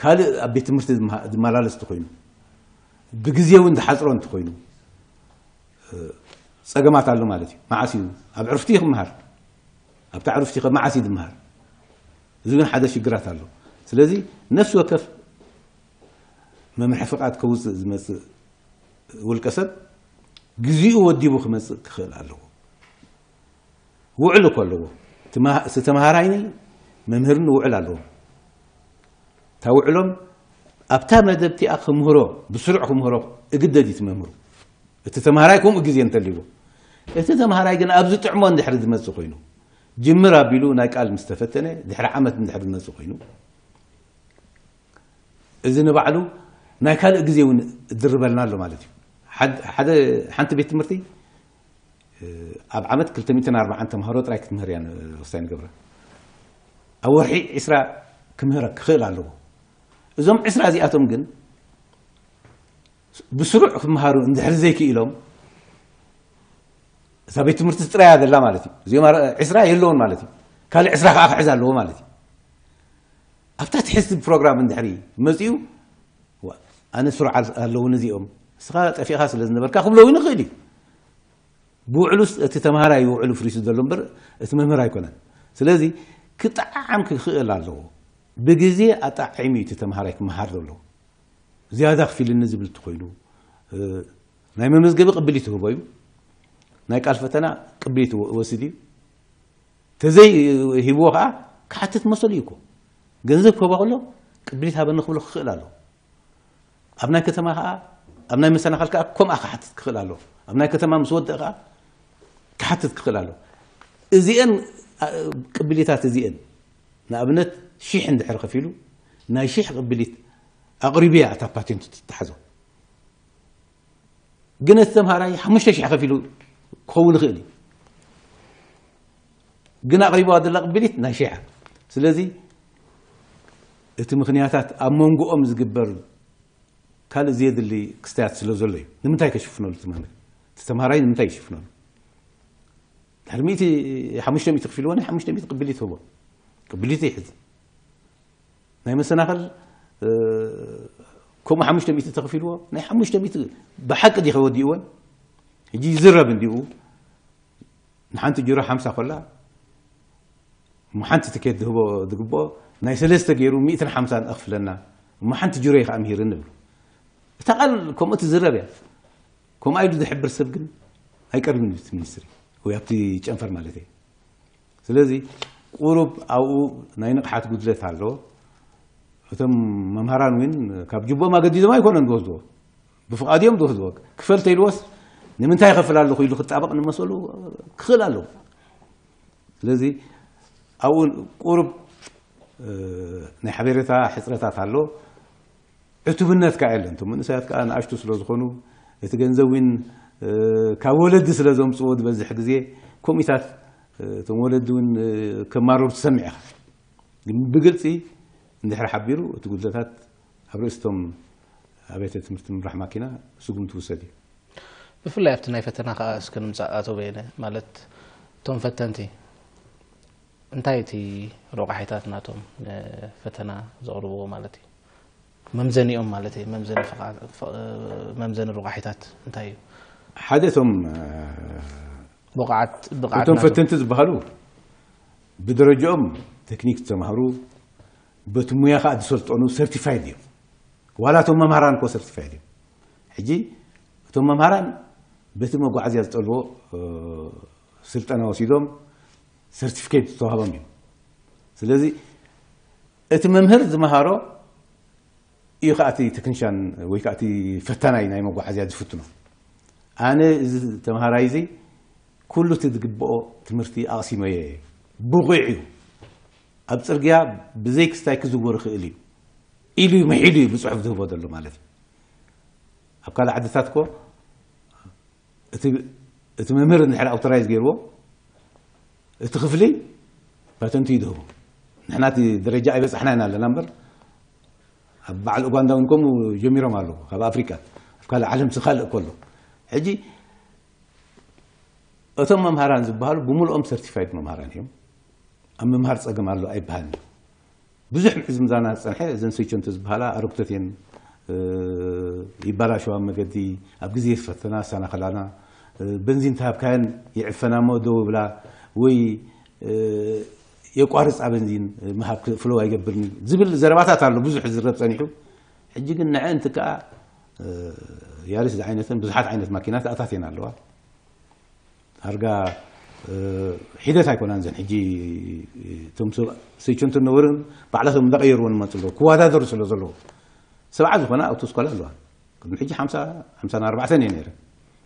ካልእ ኣብ ቤት ትምህርቲ ዝመላለስ እንተኮይኑ ብግዜ እውን ዝሓፅሮ እንተኮይኑ ፀገማት ኣሎ ማለት እዩ። መዓስ እዩ ኣብ ዕርፍቲ ክምሃር ኣብቲ ዕርፍቲ ከ መዓስ እዩ ዝምሃር? እዚ እውን ሓደ ሽግራት ኣሎ። ስለዚ ነፍሲ ወከፍ መምርሒ ፍቃድ ከውፅእ ዝመፅእ ውልቀ ሰብ ግዜኡ ወዲቡ ክመፅእ ክኽእል ኣለዎ። ውዕል እኮ ኣለዎ። እቲ ተምሃራይኒ መምህርኒ ውዕል ኣለዎ። እታ ውዕሎም ኣብታ መደብ እቲኣ ክምህሮ ብስሩዕ ክምህሮ እግደድ እዩ እቲ መምህሩ። እቲ ተምሃራይ ከምኡ ግዜ እንተልዎ እቲ ተምሃራይ ግን ኣብዚ ጥዕሞ እንድሕር ዝመፅእ ኮይኑ ጅምር ኣቢሉ ናይ ቃል ምስ ተፈተነ ድሕሪ ዓመት እንድሕር ዝመፅእ ኮይኑ እዚ ንባዕሉ ናይ ካልእ ግዜ እውን እድርበልና ኣሎ ማለት እዩ። ሓደ ሓንቲ ቤት ትምህርቲ ኣብ ዓመት ክልተ ሚእትን ኣርባዓን ተምሃሮ ጥራይ ክትምህር እያ ንወሳኝ ንገብራ። ኣብ ወርሒ ዒስራ ክምህረ ክኽእል ኣለዎ። እዞም ዒስራ እዚኣቶም ግን ብስሩዕ ክምሃሩ እንድሕር ዘይክኢሎም እዛ ቤት ትምህርቲ ጥራያ ዘላ ማለት እዩ። እዚኦም ዒስራ የለውን ማለት እዩ። ካልእ ዒስራ ከዓ ክሕዝ ኣለዎ ማለት እዩ። ኣብታ ትሕዝቲ ፕሮግራም እንድሕሪ መፂኡ ኣነ ስሩዕ ኣለውን እዚኦም ንስኻ ጠፊኻ ስለ ዝነበርካ ክብሎ እውን ይኽእል እዩ። ብውዕሉስ እቲ ተምሃራይ ውዕሉ ፍሪሱ ዘሎ እምበር እቲ መምህር ኣይኮነን። ስለዚ ክጠዓዓም ክኽእል ኣለዎ። ብግዜ ኣጣዒሙ እዩ እቲ ተምሃራይ ክመሃር ዘለዎ። ዝያዳ ክፊልኒ ዝብል እንተኮይኑ ናይ መመዝገቢ ቅብሊት ይህቦ እዩ። ናይ ቃል ፈተና ቅብሊት ወስድ እዩ። ተዘይ ሂብዎ ከዓ ክሓትት መሰሉ እዩ እኮ። ገንዘብ ክህቦ ከሎ ቅብሊት ሃበኒ ክብሎ ክኽእል ኣለዎ። ኣብ ናይ ከተማ ከዓ ኣብ ናይ መሰናኸል ከዓ ከምኣ ክሓትት ክኽእል ኣለዎ። ኣብ ናይ ከተማ ምስ ወደእ ከዓ ክሓትት ክኽእል ኣለዎ። እዚአን ቅብሊታት እዚአን ንኣብነት ሺሕ እንድሕር ከፊሉ ናይ ሺሕ ቅብሊት ኣቕሪቡ እያ እታ ፓቴንቱ ትተሓዞ። ግን እቲ ተምሃራይ ሓሙሽተ ሺሕ ከፊሉ ክኸውን ይኽእል እዩ። ግን ኣቕሪብዋ ዘላ ቅብሊት ናይ ሸይዓ። ስለዚ እቲ ምኽንያታት ኣብ መንጎኦም ዝግበር ካልእ ዘየድሊ ክስታያት ስለ ዘሎ እዩ። ንምንታይ ከሽፍነሉ እቲ መምህር? እቲ ተምሃራይ ንምንታይ ይሽፍነሉ? ድሕሪ ሚእቲ፣ ሓሙሽተ ሚእቲ ክፊልዎ ናይ ሓሙሽተ ሚእቲ ቅብሊት ህቦ። ቅብሊት ይሕዝ። ናይ መሰናኸል ከምኡ ሓሙሽተ ሚእቲ ተኸፊልዎ ናይ ሓሙሽተ ሚእቲ ብሓቂ ዲ ከወዲእወን? ሕጂ ይዝረብ እንዲኡ ንሓንቲ ጅሮ ሓምሳ ኮላ እሞ ሓንቲ ትኬት ዝህቦ ዝግብኦ ናይ ሰለስተ ገይሩ ሚእትን ሓምሳን ኣኽፍለና እሞ ሓንቲ ጅሮ እዩ ከዓ ምሂርኒ ብሉ። እታ ቃል ከምኡ ትዝረብ እያ። ከምኣ ኢሉ ዝሕብር ሰብ ግን ኣይቀርብን እዩ እቲ ሚኒስትሪ ወይ ኣብቲ ጨንፈር ማለት እየ። ስለዚ ቁሩብ ኣብኡ ናይ ንቕሓት ጉድለት ኣሎ። እቶም መምሃራን እውን ካብ ጅቦም ኣገዲዞም ኣይኮነን ዝወስድዎ፣ ብፍቓድ እዮም ዝወስድዎ። ክፈል ተይልዎስ ንምንታይ ይኸፍል ኣለኹ ኢሉ ክጣበቕ ንመሰሉ ክኽእል ኣለዎ። ስለዚ ኣብኡ ቁሩብ ናይ ሓበሬታ ሕፅረታት ኣሎ። ዕቱብነት ከዓ የለን። እቶም መንእሰያት ከዓ ንኣሽቱ ስለ ዝኾኑ እቲ ገንዘብ እውን ካብ ወለዲ ስለ ዘምፅዎ ዝበዝሕ ግዜ ከምኡታት እቶም ወለዲ እውን ከማረሩ ትሰምዕ ኢኻ። ግን ብግልፂ እንድሕር ሓቢሩ እቲ ጉድለታት ኣብ ርእስቶም ኣብያተ ትምህርቲ ምምራሕ ማኪና ስጉምቲ ውሰድ እዩ። ብፍላይ ኣብቲ ናይ ፈተና ከዓ እስከ ንምፃእ ኣቶ በየነ ማለት እቶም ፈተንቲ እንታይ እቲ ረቋሒታት ናቶም ንፈተና ዘቕርብዎ ማለት እዩ? መምዘኒኦም ማለት እዩ። መምዘኒ ፍቓ- ፍ- መምዘኒ ረቋሒታት እንታይ እዩ? ሓደ እቶም ብቕዓት ብቕዓት እቶም ናቶም ፈተንቲ ዝበሃሉ ብደረጃኦም ቴክኒክ ዝተማህሩ በቲ ሙያ ከዓ ዝሰልጠኑ ሰርቲፋይድ እዮም። ዋላ እቶም መምሃራን እኮ ሰርቲፋይድ እዮም። ሕጂ እቶም መምሃራን በቲ መጓዓዝያ ዝጠልቦ ስልጠና ወሲዶም ሰርቲፊኬት ዝተዋህቦም እዮም። ስለዚ እቲ መምህር ዝመሃሮ እዩ ከዓ እቲ ቴክኒሻን ወይ ከዓ እቲ ፈታናይ ናይ መጓዓዝያ ዝፍትኖ። ኣነ እዚ ተምሃራይ እዚ ኩሉ እቲ ዝግብኦ ትምህርቲ ኣቕሲመዮ እየ፣ ብቑዕ እዩ፣ ኣብ ፅርግያ ብዘይ ክስታይ ክዝወር ይኽእል እዩ ኢሉ እዩ ምሒሉ እዩ ብፅሑፍ ዝህቦ ዘሎ ማለት እዩ። ኣብ ካልእ ዓድታት እኮ እቲ መምህር እንድሕር ኣውቶራይዝ ገይርዎ እቲ ክፍሊ ፓተንቱ ይድህቦ። ንሕና እቲ ደረጃ ኣይበፃሕና ኢና ኣለና እምበር ኣብ በዓል ኡጋንዳ እውን ከምኡ ጀሚሮም ኣለዉ። ካብ ኣፍሪካ ኣብ ካልእ ዓለም ስኻልእ ከሎ ሕጂ እቶም መምሃራን ዝበሃሉ ብምልኦም ሰርቲፋይድ መምሃራን እዮም። ኣብ ምምሃር ፀገም ኣሎ ኣይበሃልን እዩ። ብዙሕ ምሕዝምዛና ዝፀንሐ እዘን ሰይቸንቶ ዝበሃላ ኣረግቶት እየን። ይባላሸዋ መገዲ ኣብ ግዜ ፈተና ዝሰናኸላና በንዚን ተሃብካየን ይዕፈና እሞ ደው ብላ ወይ የቋርፃ በንዚን ምሃብ ፍለው ኣይገብርን ዝብል ዘረባታት ኣሎ ብዙሕ ዝረብ ፀኒሑ። ሕጂ ግን ንዐ እንት ከዓ ያሪስ ዝዓይነተን ብዙሓት ዓይነት ማኪናት ኣታትየን ኣለዋ። ዳርጋ ሒደት ኣይኮናን ዘን ሕጂ እቶም ሰብ ሰይቸንቶ ነበርን ባዕላቶም እንዳቀየርዎ ንመፁ ኣለዉ ክወዳደሩ ስለ ዘለዉ። ሰብዓ ዝኾና ኣውቶስኮላ ኣለዋ። ቅድሚ ሕጂ ሓምሳ ሓምሳን ኣርባዕተን እየ ነይረ።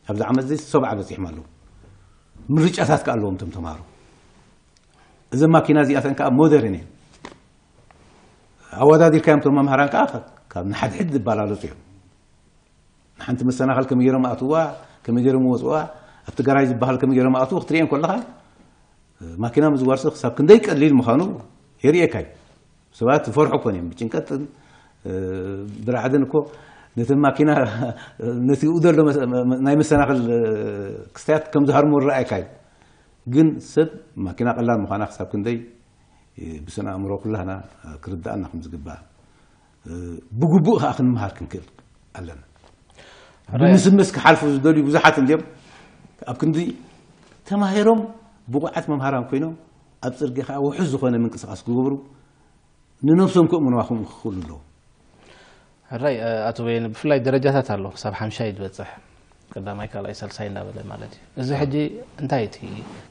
ኣብዚ ዓመት እዚ ሰብዓ በፂሖም ኣለዉ። ምርጫታት ከ ኣለዎም እቶም ተምሃሮ። እዘን ማኪና እዚኣተን ከዓ ሞደርን እየን። ኣወዳዲርካዮም እቶም መምሃራን ከዓ ካብ ንሓድሕድ ዝባላለፁ እዮም። ንሓንቲ መሰናኸል ከመይ ገይሮም ኣእትዋ ከመይ ገይሮም ወፅዋ ኣብቲ ገራይ ዝበሃል ከመይ ገይሮም ኣእትዉ ክትሪኤን ከለኻ ማኪና ምዝዋርሲ ክሳብ ክንደይ ቀሊል ምዃኑ የርእየካ እዩ። ሰባት ዝፈርሑ ኮን እዮም ብጭንቀትን ብራዕድን እኮ ነቲ ማኪና ነቲ ኡ ዘሎ ናይ መሰናኸል ክስታያት ከም ዝሃርሞ ዝረኣየካ እዩ። ግን ሰብ ማኪና ቀላል ምዃና ክሳብ ክንደይ ብስነ ኣእምሮ ኩላህና ክርድኣና ከም ዝግባእ ብግቡእ ከዓ ክንምሃር ክንክእል ኣለና። ብምስምስ ክሓልፉ ዝደልዩ ብዙሓት እንድዮም። ኣብ ክንዲ ተማሂሮም ብቑዓት መምሃራን ኮይኖም ኣብ ፅርጊ ከዓ ውሑስ ዝኾነ ምንቅስቃስ ክገብሩ ንነብሶም ክእምንዋ ከምኡ ክኽእሉ ኣለዎም። ሕራይ ኣቶ በየነ ብፍላይ ደረጃታት ኣሎ ክሳብ ሓምሻይ ዝበፅሕ ቀዳማይ ካልኣይ ሳልሳይ እንዳበለ ማለት እዩ። እዚ ሕጂ እንታይ እቲ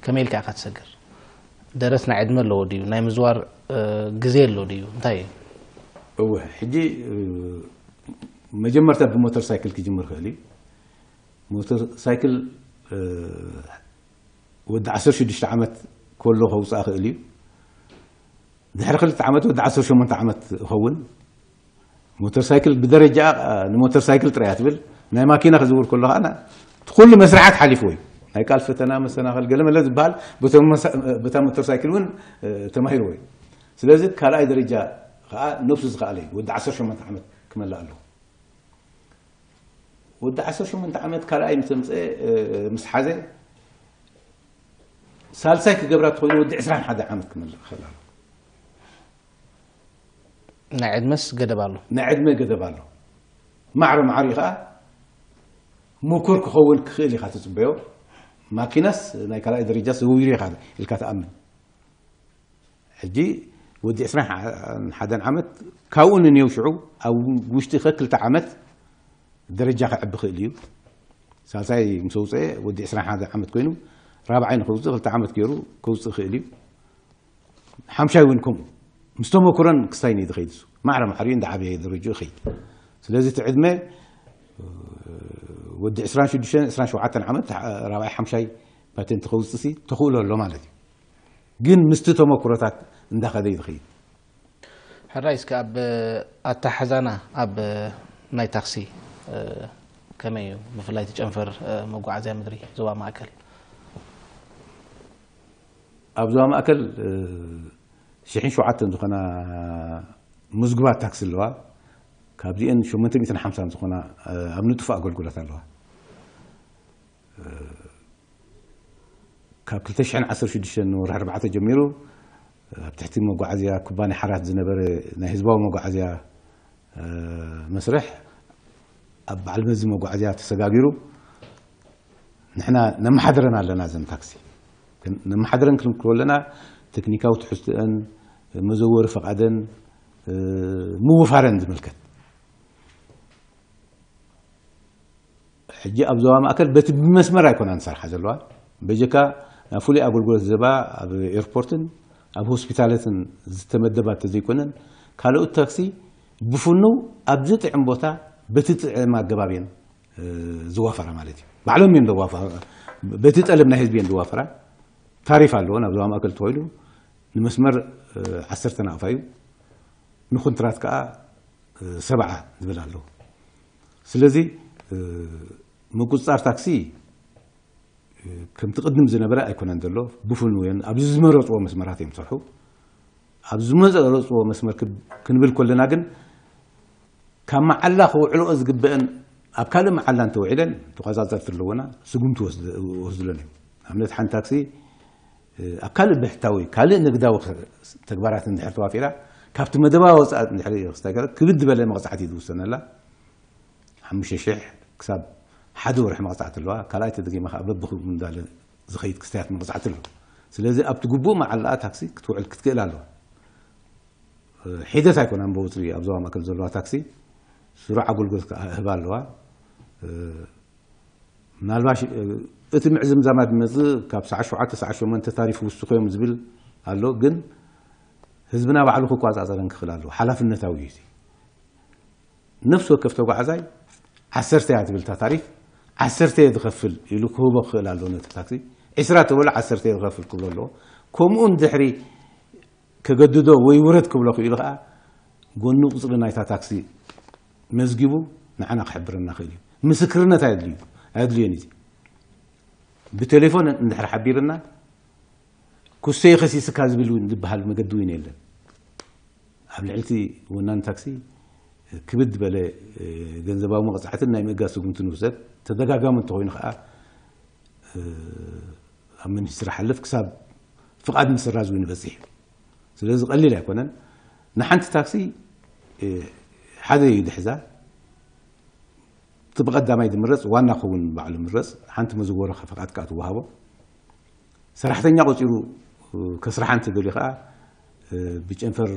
ከመይ ኢልካ ኢኻ ትሰግር? ደረስ ናይ ዕድመ ኣለዎ ድዩ? ናይ ምዝዋር ግዜ ኣሎ ድዩ? እንታይ እዩ? እወ ሕጂ መጀመርታ ብሞተር ሳይክል ክጅምር ክእል እዩ። ሞተር ሳይክል ወዲ ዓሰርተ ሽዱሽተ ዓመት ከሎ ከውፅኣ ክእል እዩ። ድሕሪ ክልተ ዓመት ወዲ ዓሰርተ ሸሞንተ ዓመት እኸውን። ሞተር ሳይክል ብደረጃ ንሞተር ሳይክል ጥራይ ትብል ናይ ማኪና ክዝውር ከሎ ከዓ ኩሉ መስርሓት ሓሊፍዎ እዩ። ናይ ቃል ፈተና መሰናኸል ገለመለ ዝበሃል በቶም መሳ- በታ ሞተር ሳይክል እውን እ፣ ተማሂርዎ እዩ። ስለዚ ካልኣይ ደረጃ ከዓ ነብሱ ዝኸኣለ እዩ። ወዲ ዓሰርተ ሸሞንተ ዓመት ክመልእ ኣለዎ። ወዲ ዓሰርተ ሸሞንተ ዓመት ካልኣይ ምስ ኣምፀአ እ፣ ምስ ሓዘ ሳልሳይ ክገብራ ተኮይኑ ወዲ ዕስራን ሓደ ዓመት ክመልእ ክኽእል ኣሎ። ናይ ዕድመስ ገደብ ኣሎ። ናይ ዕድመ ገደብ ኣሎ። ማዕረ ማዕሪኡ ከዓ ምኩር ክኸውን ክኽእል ኢኻ ትፅበዮ። ማኪናስ ናይ ካልኣይ ደረጃ ዘውይሩ ኢኻ ኢልካ ትኣምን። ሕጂ ወዲ ዕስራን ሓደን ዓመት ካብኡ ንኔው ሽዑ ኣብ ውሽጢ ከክልተ ዓመት ደረጃ ክዕቢ ክእል እዩ። ሳልሳይ ምስ ኣውፅአ ወዲ ዕስራን ሓደን ዓመት ኮይኑ ራብዓይ ንክውፅእ ክልተ ዓመት ገይሩ ከውፅእ ክእል እዩ። ሓምሻይ እውን ከምኡ ምስ ተመኩረን ክስታይ ንዩ ዝኸይድ እሱ ማዕረ ማዕሪኡ እንዳ ዓበየ ደረጅኡ ይኸይድ። ስለዚ እቲ ዕድመ ወዲ ዕስራን ሽዱሽተን ዕስራን ሸውዓተን ዓመት ራብዓይ ሓምሻይ ፓቴንት ከውፅእ ሲ ተኽእሎ ኣሎ ማለት እዩ። ግን ምስቲ ተመኩሮታት እንዳኸደ እዩ ዝኸይድ። ሕራይ እስከ ኣብ ኣተሓዛና ኣብ ናይ ታክሲ እ፣ ከመይ እዩ? ብፍላይ እቲ ጨንፈር እ፣ መጓዓዝያ ምድሪ ዞባ ማእከል ኣብ ዞባ ማእከል እ፣ ሽሕን ሸውዓተን ዝኾና ምዝጉባት ታክሲ ኣለዋ። ካብዚአን ሸሞንተ ሚእትን ሓምሳን ዝኾና እ፣ ኣብ ንጡፍ ኣገልግሎት ኣለዋ። ካብ ክልተ ሽሕን ዓሰርተ ሽዱሽተን ወርሒ ኣርባዕተ ጀሚሩ ኣብ ትሕቲ መጓዓዝያ ኩባንያ ሓራት ዝነበረ ናይ ህዝባዊ መጓዓዝያ እ፣ መስርሕ ኣብ በዓል መዚ መጓዓዝያ ተሰጋጊሩ ንሕና ነመሓድረን ኣለና። እዘን ታክሲ ነመሓድረን ክንብል ከለና ቴክኒካዊ ትሕዝትአን፣ መዘወሪ ፈቓደን እ፣ ምውፋረን ዝምልከት። ሕጂ ኣብ ዞባ ማእከል በቲ ብመስመር ኣይኮናን ዝሰርሓ ዘለዋ። በጀካ ናብ ፍሉይ ኣገልግሎት ዝህባ ኣብ ኤርፖርትን ኣብ ሆስፒታላትን ዝተመደባ ተዘይኮነን ካልኦት ታክሲ ብፍኑው ኣብ ዝጥዕም ቦታ በቲ ጥዕም ኣገባብ እየን እ፣ ዝዋፈራ ማለት እዩ። ባዕሎም እዮም ዘዋፈራ። በቲ ጠለብ ናይ ህዝቢ እየን ዝዋፈራ። ታሪፍ ኣለዎ ናብ ዞባ ማእከል ተባሂሉ ንመስመር እ፣ ዓሰርተ ናቕፋ እዩ። ንኩንትራት ከዓ እ፣ ሰብዓ ዝብል ኣለዎ። ስለዚ እ፣ ምቁፅፃር ታክሲ እ፣ ከምቲ ቅድም ዝነበረ ኣይኮነን ዘሎ። ብፍኑው እየን ኣብዚ ዝመረፅዎ መስመራት እዮም ዝሰርሑ። ኣብ ዝመረፅዎ መስመር ክብ- ክንብል ከለና ግን ካብ መዓላ ክውዕልኦ ዝግበአን ኣብ ካልእ መዓላ እንተውዒለን ተቆፃፀርቲ ኣለዎና ስጉምቲ ወስድ- ወስድለን እዮም። ኣብነት ሓንቲ ታክሲ እ፣ ኣብ ካልእ ብሕታዊ ካልእ ንግዳዊ ክ- ተግባራት እንድሕር ተዋፊራ ካብቲ መደባዊ ወፃኢ እንድሕር ክስታይ ገይራ ክብድ ዝበለ መቕፃዕቲ እዩ ዝውሰነላ። ሓሙሽተ ሽሕ ክሳብ ሓደ ወርሒ መቕፃዕቲ ኣለዋ። ካልኣይ ተደጊማ ከዓ በብኹም እንዳለ ዝኸይድ ክስታያት መቕፃዕቲ ኣሎ። ስለዚ ኣብቲ ግቡእ መዓላኣ ታክሲ ክትውዕል ክትክእል ኣለዋ። እ፣ ሒደት ኣይኮናን ብቁፅሪ ኣብ ዞባ ማእከል ዘለዋ ታክሲ ስሩዕ ኣገልግሎት ክህባ ኣለዋ። እ፣ ምናልባሽ እ፣ እቲ ምዕዝምዛማት ዝመፅእ ካብ ሰዓት ሸውዓተ ሰዓት ሸሞንተ ታሪፍ ውስኹ እዮም ዝብል ኣሎ። ግን ህዝብና ባዕሉ ክቋፃፀረን ክኽእል ኣለዎ። ሓላፍነታዊ እዩ እቲ። ነፍሲ ወከፍ ተጓዓዛይ ዓሰርተ እያ ትብል እታ ታሪፍ፣ ዓሰርተ እየ ዝኸፍል ኢሉ ክህቦ ክኽእል ኣለዎ። ነቲ ታክሲ ዒስራ ተበሎ ዓሰርተ እየ ዝኸፍል ክብሎ ኣለዎ። ከምኡ እንድሕሪ ከገድዶ ወይ ውረድ ክብሎ ክኢሉ ከዓ ጎኒ ቁፅሪ ናይታ ታክሲ መዝጊቡ ንዓና ክሕብረና ክእል እዩ። ምስክርነት ኣየድልዩ ኣየድልዮን እዩ። ብቴሌፎን እንድሕር ሓቢርና ኩሰይ ከሲስካ ዝብል እውን ዝበሃል መገዲ እውን የለን። ኣብ ልዕልቲ ወናን ታክሲ ክብድ በለ ገንዘባዊ መቕፃዕትን ናይ ምእጋድ ስጉምትን ውሰድ ተደጋጋሚ እንተኮይኑ ከዓ ኣብ ሚኒስትሪ ሓልፍ ክሳብ ፍቓድ ምስራዝ እውን ይበፅሕ እዩ። ስለዚ ቀሊል ኣይኮነን። ንሓንቲ ታክሲ ሓደ እዩ ድሕዛ። እቲ ብቐዳማይ ዝምረፅ ዋና ክኸውን ባዕሉ ምረፅ። ሓንቲ መዝወሪ ፈቓድ ከዓ ትወሃቦ። ሰራሕተኛ ቆፂሩ ከስርሓ እንተደልዩ ከዓ ብጨንፈር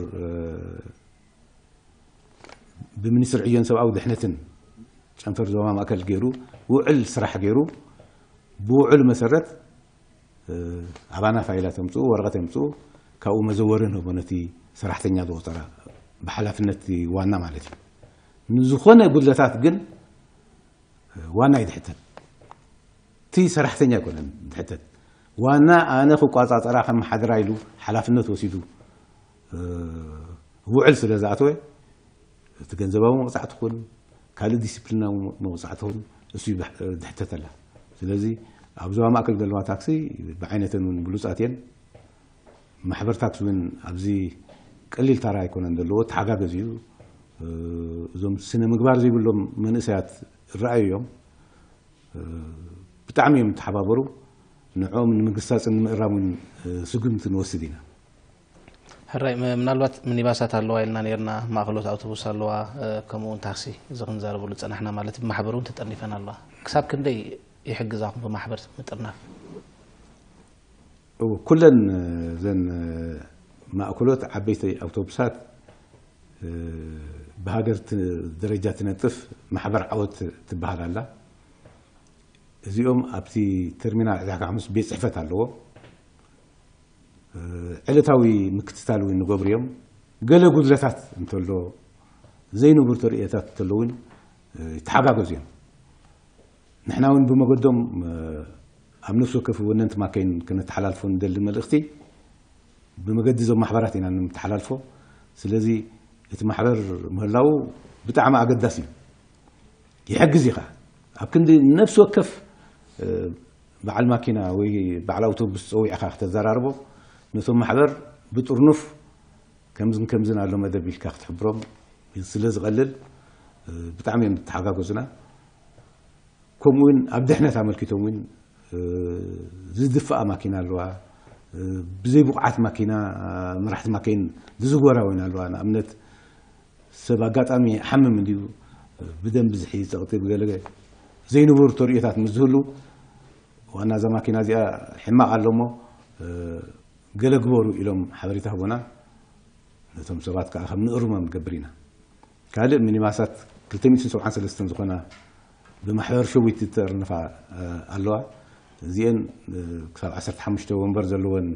ብሚኒስትሪ ዕዮን ሰብኣዊ ድሕነትን ጨንፈር ዞባ ማእከል ገይሩ ውዕል ስራሕ ገይሩ ብውዕሉ መሰረት ኣባና ፋይላት የምፅኡ፣ ወረቐት የምፅኡ፣ ካብኡ መዘወሪ ንህቦ ነቲ ሰራሕተኛ ዝቆፀረ ብሓላፍነት ዋና ማለት እዩ። ንዝኾነ ጉድለታት ግን ዋና እዩ ዝሕተት። እቲ ሰራሕተኛ ኣይኮነን ዝሕተት። ዋና ኣነ ክቋፃፀራ ከመሓድራ ኢሉ ሓላፍነት ወሲዱ ውዕል ስለ ዝኣተወ እቲ ገንዘባዊ መቕፃዕቲ ኹን ካልእ ዲስፕሊናዊ መቕፃዕቲ ኹን እሱ እዩ ዝሕተተላ። ስለዚ ኣብ ዞባ ማእከል ዘለዋ ታክሲ ብዓይነተን እውን ብሉጻት እየን። ማሕበር ታክሲ እውን ኣብዚ ቀሊል ታራ ኣይኮነን ዘለዎ፣ ተሓጋገዝ እዩ። እዞም ስነ ምግባር ዘይብሎም መንእሰያት ይረኣዩ እዮም። ብጣዕሚ እዮም ተሓባበሩ። ንዕኦም ንምግሳፅን ንምእራምን ስጉምቲ ንወስድ ኢና። ሕራይ ምናልባት ሚኒባሳት ኣለዋ ኢልና ነርና፣ ማእኸሎት ኣውቶቡስ ኣለዋ፣ ከምኡ እውን ታክሲ፣ እዚ ክንዛረበሉ ዝፀናሕና ማለት ብማሕበር እውን ተጠርኒፈን ኣለዋ። ክሳብ ክንደይ ይሕግዛኹም ብማሕበር ምጥርናፍ? ኩለን ዘን ማእከሎት ዓበይቲ ኣውቶቡሳት ብሃገር ደረጃ ትነጥፍ ማሕበር ዓወት ትበሃል ኣላ። እዚኦም ኣብቲ ተርሚናል ዕዳጋ ሓሙስ ቤት ፅሕፈት ኣለዎ። ዕለታዊ ምክትታል እውን ንገብር እዮም። ገለ ጉድለታት እንተሎ፣ ዘይንቡር ተርእዮታት እንተሎ እውን ይተሓጋገዙ እዮም። ንሕና እውን ብመገዶም ኣብ ነፍሲ ወከፍ ወነንቲ ማከይን ከነተሓላልፎ ንደሊ መልእኽቲ ብመገዲ እዞም ማሕበራት ኢና ንምተሓላልፎ። ስለዚ እቲ ማሕበር ምህላው ብጣዕሚ ኣገዳሲ እዩ። ይሕግዝ ኢኻ ኣብ ክንዲ ነፍሲ ወከፍ በዓል ማኪና ወይ በዓል ኣውቶቡስ ፀዊዕኻ ክተዘራርቦ፣ ነቶም ማሕበር ብጥርኑፍ ከምዝን ከምዝን ኣሎ መደብ ኢልካ ክትሕብሮም ስለ ዝቐልል ብጣዕሚ እዮም ተሓጋገዙና። ከምኡ እውን ኣብ ድሕነት ኣመልኪቶም እውን ዝድፍኣ ማኪና ኣለዋ። ብዘይ ብቑዓት ማኪና መራሕቲ ማኪን ዝዝወራ እውን ኣለዋ። ንኣብነት ሰብ ኣጋጣሚ ሓምም እንዲዩ ብደም ብዝሒ ጸቕጢ ብገለ ዘይንቡር ተርእዮታት ምስ ዝህሉ ዋና እዛ ማኪና እዚኣ ሕማቕ ኣሎ እሞ ገለ ግበሩ ኢሎም ሓበሬታ ህቦና። ነቶም ሰባት ከዓ ከም ንእርሞም ንገብር ኢና። ካልእ ሚኒባሳት ክልተ ሚእትን ሰብዓን ሰለስተን ዝኾና ብማሕበር ሸዊት ዝተርንፋ ኣለዋ። እዚአን ክሳብ ዓሰርተ ሓሙሽተ ወንበር ዘለወን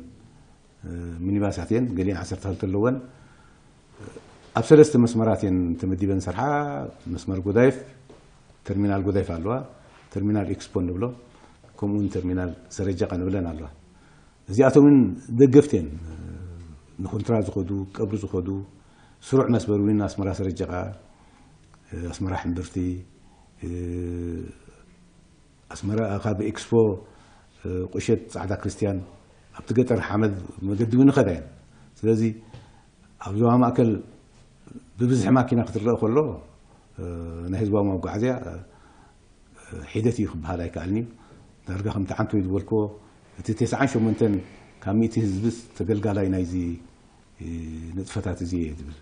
ሚኒባሳት እየን። ገሊአን ዓሰርተ ክልተ ኣለወን። ኣብ ሰለስተ መስመራት እየን ተመዲበን ሰርሓ። መስመር ጎዳይፍ፣ ተርሚናል ጎዳይፍ ኣለዋ፣ ተርሚናል ኤክስፖ ንብሎ፣ ከምኡውን ተርሚናል ሰረጀቃ ንብለን ኣለዋ። እዚኣቶም እውን ደገፍቲ እየን። ንኮንትራ ዝኸዱ፣ ቀብሪ ዝኸዱ፣ ስሩዕ መስመር እውን ኣስመራ ሰረጀቃ፣ ኣስመራ ሕምብርቲ፣ ኣስመራ ካብ ኤክስፖ ቁሸት ፃዕዳ ክርስቲያን ኣብቲ ገጠር ሓመድ መገዲ እውን ይኸዳ እየን። ስለዚ ኣብ ዞባ ማእከል ብብዝሒ ማኪና ክትረአ ከሎ ናይ ህዝባዊ መጓዓዝያ ሒደት እዩ ክበሃል ኣይከኣልን እዩ። ዳርጋ ከምቲ ዓንቶ ዝበልክዎ እቲ ተስዓን ሸሞንተን ካብ ሚእቲ ህዝብስ ተገልጋላይ ናይዚ ንጥፈታት እዚ እየ ዝብል።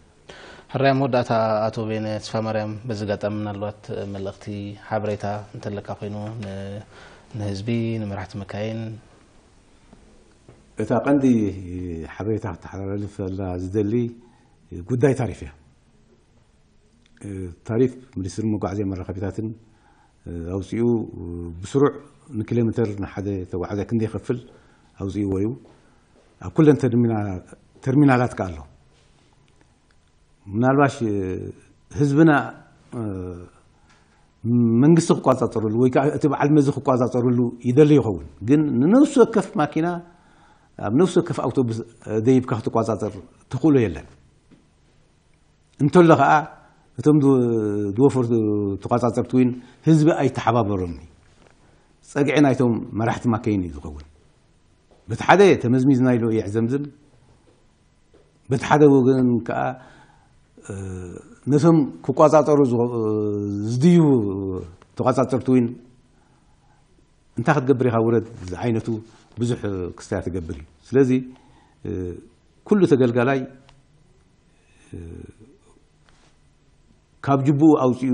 ሕራይ መወዳእታ ኣቶ ቤነ ተስፋማርያም፣ በዚ ኣጋጣሚ ምናልባት መልእኽቲ ሓበሬታ እንተለካ ኮይኑ ን- ንህዝቢ ንመራሕቲ መካይን እታ ቀንዲ ሓበሬታ ክተሓላልፈላ ዝደሊ ጉዳይ ታሪፍ እያ። ታሪፍ ሚኒስትሪ መጓዓዝያ መራኸቢታትን ኣውፂኡ ብስሩዕ ንኪሎ ሜትር ንሓደ ተጓዓዛይ ክንደይ ይኸፍል ኣውፂእዎ እዩ። ኣብ ኩለን ተርሚናላት ከ ኣሎ። ምናልባሽ ህዝብና መንግስቲ ክቋፃፀረሉ ወይ ከዓ እቲ በዓል መዚ ክቋፃፀረሉ ይደሊ ይኸውን፣ ግን ንነፍሲ ወከፍ ማኪና ኣብ ነፍሲ ወከፍ ኣውቶቡስ ደይብካ ክትቋፃፀር ትኽእሎ የለን። እንተሎ ከዓ እቶም ዝወፈሩ ተቋፃፀርቲ እውን ህዝቢ ኣይተሓባበሮም። ፀግዒ ናይቶም መራሕቲ ማከይን እዩ ዝኸውን። በቲ ሓደ ተመዝሚዝና ኢሉ የዕዘምዝም፣ በቲ ሓደ ወገን ከዓ ነቶም ክቋፃፀሩ ዝድዩ ተቋፃፀርቲ እውን እንታይ ክትገብር ኢኻ ውረድ ዝዓይነቱ ብዙሕ ክስተያት ይገብር እዩ። ስለዚ ኩሉ ተገልጋላይ ካብ ጅቡኡ ኣውፂኡ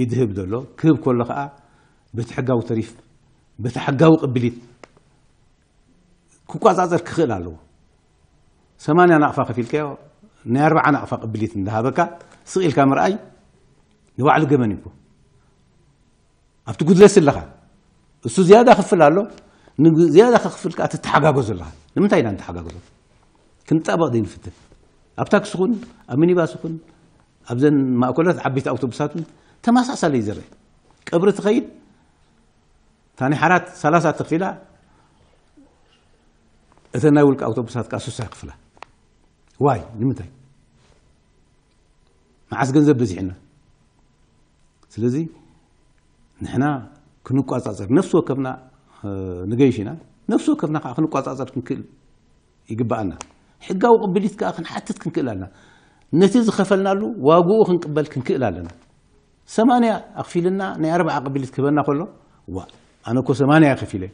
ኢድህብ ዘሎ ክህብ ከሎ ከዓ በቲ ሕጋዊ ተሪፍ በቲ ሕጋዊ ቅብሊት ክቋፃፀር ክኽእል ኣለዎ። ሰማንያ ናቕፋ ከፊልካዮ ናይ ኣርብዓ ናቕፋ ቅብሊት እንዳሃበካ ስቕ ኢልካ ምርኣይ ንባዕሉ ገበን እዩ። ኣብቲ ጉድለት ኣለኻ። እሱ ዝያዳ ክፍል ኣሎ። ዝያዳ ክፍል ከዓ ትተሓጋገዙ ኣለኻ። ንምንታይ ኢና ንተሓጋገዞ? ክንጣበቕ ዘይንፍትን? ኣብ ታክሲ ኹን ኣብ ሚኒባስ ኹን ኣብዘን ማእከላት ዓበይቲ ኣውቶቡሳት እውን ተመሳሳሊ እዩ ዝረአ። ቀብሪ ትኸይድ ታኒ ሓራት ሰላሳ ተኽፊላ እተን ናይ ውልቂ ኣውቶቡሳት ከዓ ስሳ ይኽፍላ። ዋይ ንምንታይ? መዓስ ገንዘብ በዚሕና? ስለዚ ንሕና ክንቋፃፀር ነፍሲ ወከፍና ንገይሽ ኢና። ነፍሲ ወከፍና ከዓ ክንቋፃፀር ክንክእል ይግባኣና። ሕጋዊ ቅብሊት ከዓ ክንሓትት ክንክእል ኣለና። ነቲ ዝኸፈልናሉ ዋግኡ ክንቅበል ክንክእል ኣለና። ሰማንያ ኣኽፊልና ናይ ኣርብዓ ቅብሊት ክህበና ከሎ፣ ዋ፣ ኣነ እኮ ሰማንያ ከፊለ፣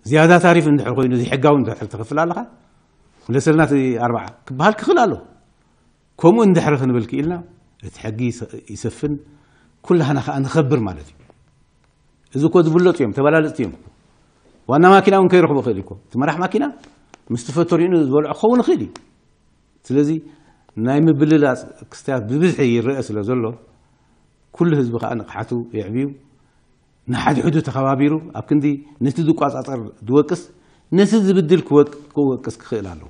ዝያዳ ታሪፍ እንድሕር ኮይኑ ዘይሕጋዊ እንድሕር ትኸፍል ኣለኻ፣ መለሰልና እቲ ኣርብዓ ክበሃል ክኽእል ኣሎ። ከምኡ እንድሕር ክንብል ክኢልና፣ እቲ ሕጊ ይሰ- ይሰፍን፣ ኩላህና ከዓ ንኸብር ማለት እዩ። እዚ እኮ ዝብለጡ እዮም፣ ተበላለፅቲ እዮም። ዋና ማኪና እውን ከይረኽቦ ይኽእል እዩ እኮ። እቲ መራሕ ማኪና ምስቲ ፈቶሪኡ ዝበልዖ ክኸውን ይኽእል እዩ። ስለዚ ናይ ምብልላፅ ክስተያት ብብዝሒ ይረአ ስለ ዘሎ፣ ኩሉ ህዝቢ ከዓ ንቕሓቱ የዕብዩ፣ ንሓድሕዱ ተኸባቢሩ ኣብ ክንዲ ነቲ ዝቋፃፀር ዝወቅስ፣ ነቲ ዝብድል ክወቅ- ክወቅስ ክኽእል ኣለዎ።